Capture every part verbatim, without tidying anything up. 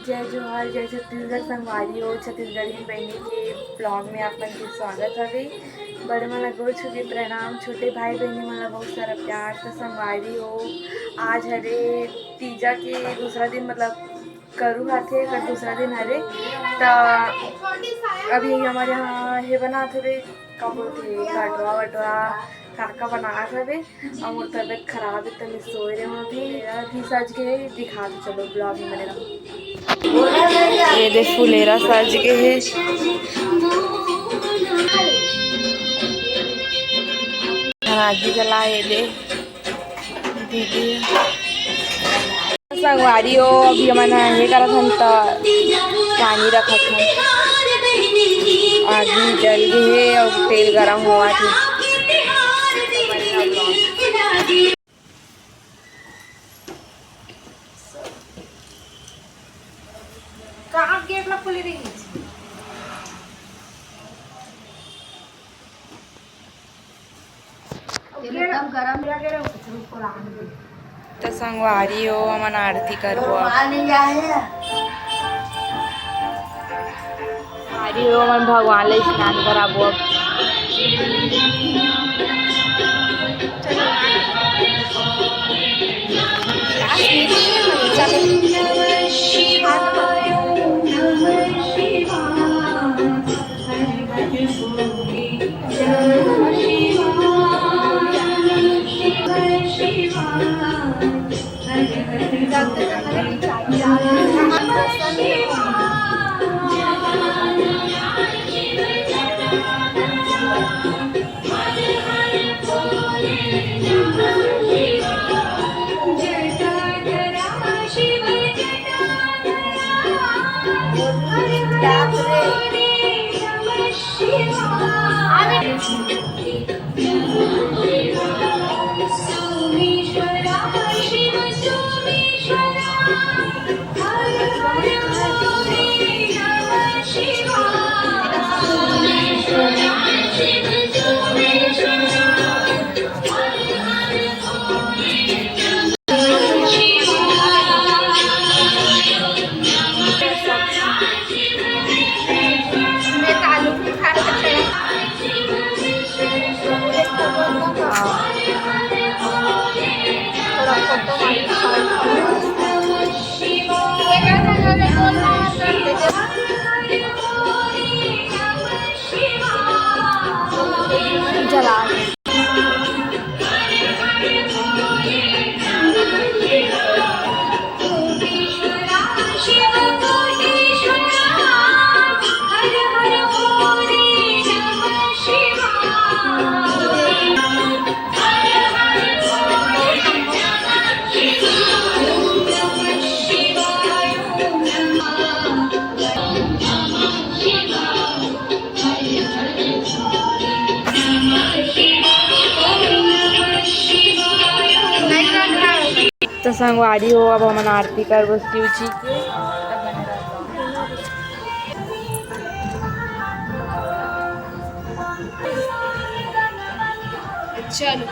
जय जोहार, जय छत्तीसगढ़ संगवारी हो। छत्तीसगढ़ी बहिनी के vlog में आप मन के स्वागत हवे। बड़े मन ला गोड़ छू के प्रणाम, छोटे भाई बहिनी मन ला बहुत सारा प्यार। तो संगवारी हो, आज हरे तीजा के दूसरा दिन, मतलब करू हाथे कर दूसरा दिन हरे। त अभी हमर यहाँ हे बनात हवे, का बोलथे, गटवा वटवा का का बनात हवे। अउ मोर तबियत खराब हे, त मैं सोए रहे हूँ अभी। अभी सज के दिखा दो, चलो vlog में बने रहो। ये दे फुलेरा सज के हे, आगी जला, ये दे दीदी। संगवारी हो, अभी हमन ह ये करत हन त पानी रखत हन। आगी जल गे हे अउ तेल गरम होवत हे। कहाँ गेट ला खोले रही? एकदम गरम। त संगवारी हो, हमन आरती करबो अब। संगवारी हो, हमन भगवान ला स्नान कराबो अब। जला। तो संगवारी हो, अब हमन आरती करबो शिव जी के। चलो।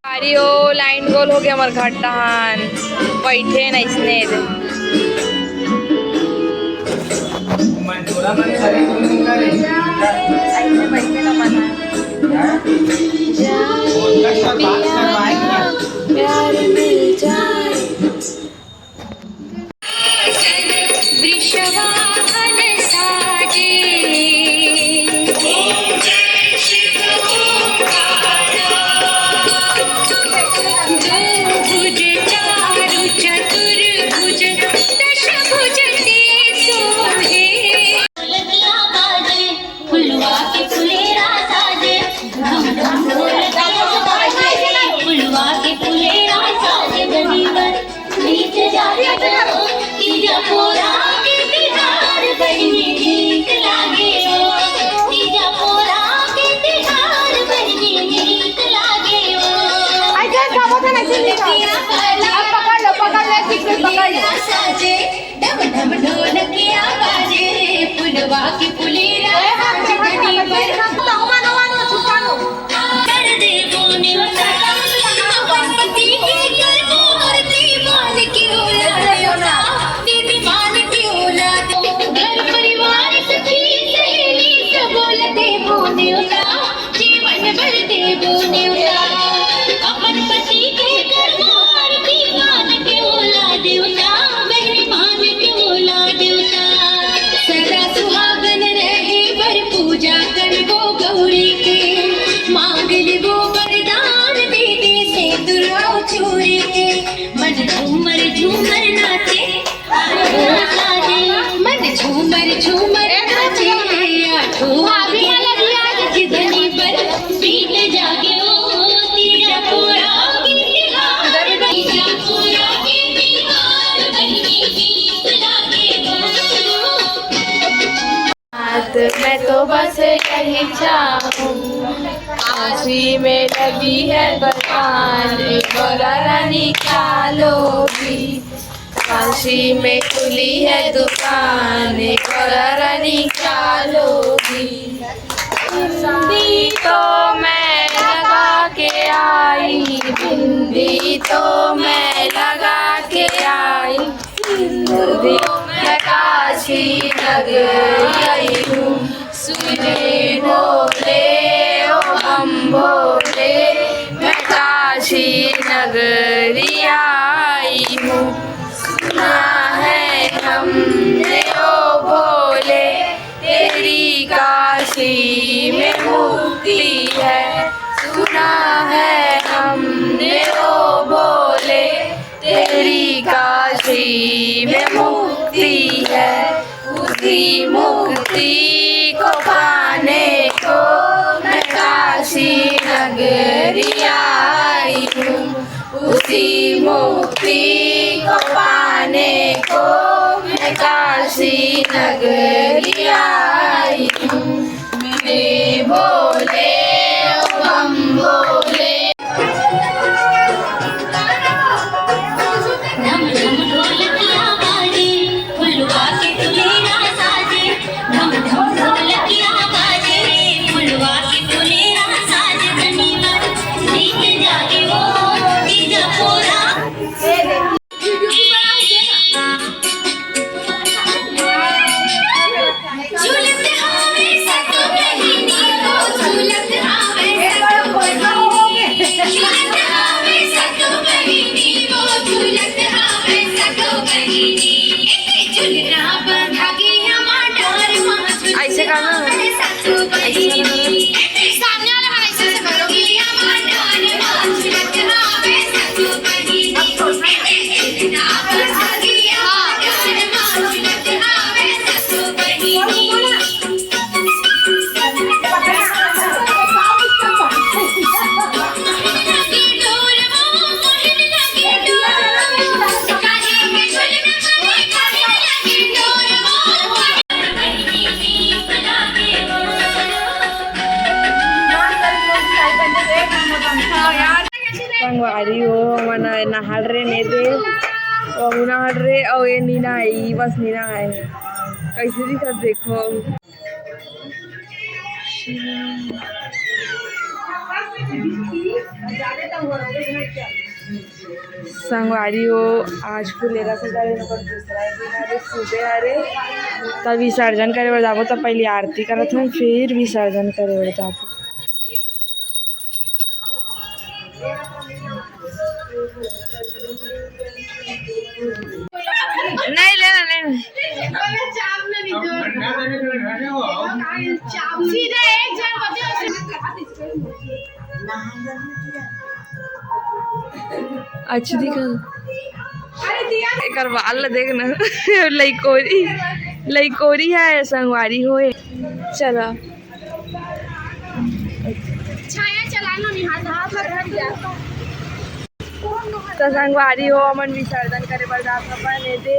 अरे ओ, लाइन गोल हो गया हमर घर डहान, बैठे न इसने दे। प्यार मिल जाए। वृषवाहन साजे। दो भुज चारु चतुर्भुज दश भुज ते सोहे। फुलवा के फुलेरा साजे, ढम ढम ढोल ताशा बाजे। फुलवा के फुलेरा साजे। बाकी फुलेरा साज धनी बर। कर देबो नेवता, अपन पति के करबो आरती, मान के ओला देवता, देवी मान के ओला। घर परिवार सखी सहेली सबो ला देबो नेवता, जीवन भर देबो नेवता। अपन पति के करबो आरती, मान के ओला देवता, मेहरी मान के ओला देवता। सदा सुहागन रहे बर पूजा करबो गौरी के, मांग लेबो वरदान दे दे सिंदूर अउ चूरी के। मन झूमर झूमर नाचे, मन झूमर झूमर नाचे, आठों भाभी वाला भी आ गया। धनी पर प्रीत जागे ओ, तीजा पूरा के तिहार, तीजा पूरा के तिहार, बहिनी गीत लागे ओ। मैं तो बस यही चाहूँ, काशी में लगी है दुकान, गौरा रानी क्या लोगी? काशी में खुली है दुकान, गौरा रानी क्या लोगी? बिंदी तो मैं लगा के आई, बिंदी तो मैं लगा के आई, सिंदूर मैं काशी नगरी आई हूँ। सुने भोले ओ बम भोले, मैं काशी नगरी आई हूँ। सुना है हमने ओ भोले, तेरी काशी में मुक्ति है। सुना है हमने ओ भोले, तेरी काशी में मुक्ति है। उसी मुक्ति को पाने को मैं काशी नगरी आई हूँ। उसी मुक्ति को पाने को मैं काशी नगरी आई हूँ। मेरे भोले ओ बम भोले। ढम ढम ढोलकिया बाजे, फुलवा के फुलेरा साजे। ढम ढम ढोलकिया बाजे, फुलवा के फुलेरा साजे। धनी बर प्रीत जागे ओ, तीजा पूरा। ऐसे करना है। सामने वाला वाला ऐसे ऐसे करो। संगवारी हो, हमन नहाड़ रे ने दे, अउ नहाड़ रे, अउ ये नीना है, ये बस नीना है। कैसे दिखत देखो। संगवारी हो, आज फुलेरा सजा लेना पर दूसरा दिन हरे, सुबह हरे, तब विसर्जन करे बर जाबो, तब पहले आरती करत हन, फिर विसर्जन करे बर जाबो। नहीं लेना, नहीं। सीधा एक जन बचे। अच्छी दिखा। एकर बाल ला देख ना। लइकोरी, लइकोरी है, संगवारी होए। चला। छाया चला लो निहाल, हाथ लगा दिया। तो संगवारी हो, हमन विसर्जन करे बर जात हवन एदे।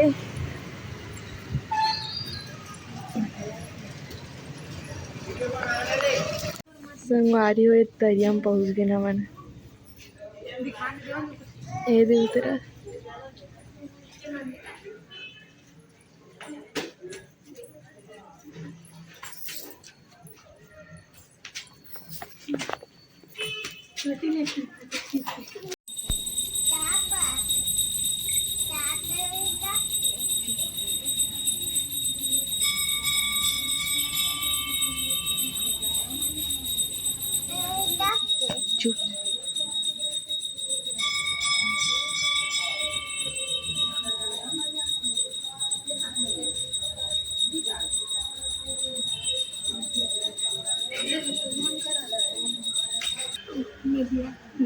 संगवारी हो, ए तरिया म पहुंच गेन हमन। एदे उतरा।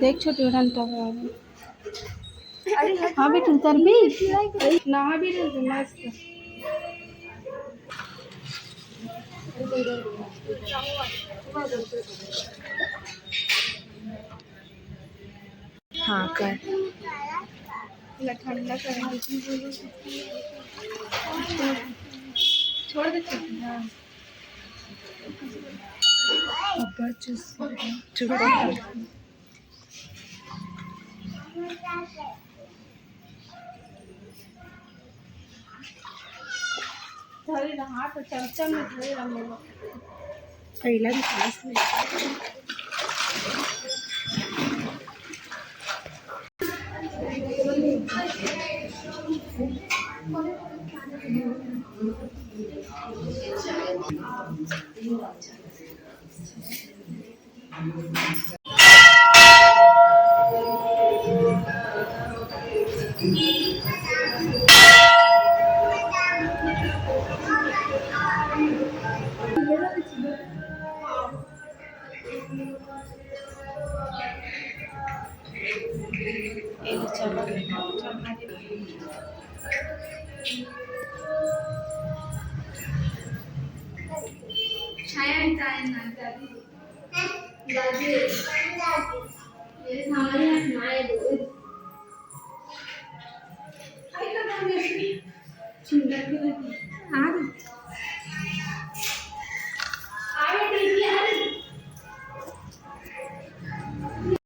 देख छोटे उड़ान टॉप। अरे हाँ बेटी, उतरबी? नहा भी ले, मस्त। हाँ कर। ठंडा कर। छोड़ दे। हाँ। अब्बड़ चुस। चुप कर। धरे रहा, हाथ चमचम में धरे रहा। पहिला भी सांस ले। छाया, छाया ना, दादी। दादी, ये हमारे यहाँ छाया दो। आई तो ना, सुंदर भी लगी। हाँ।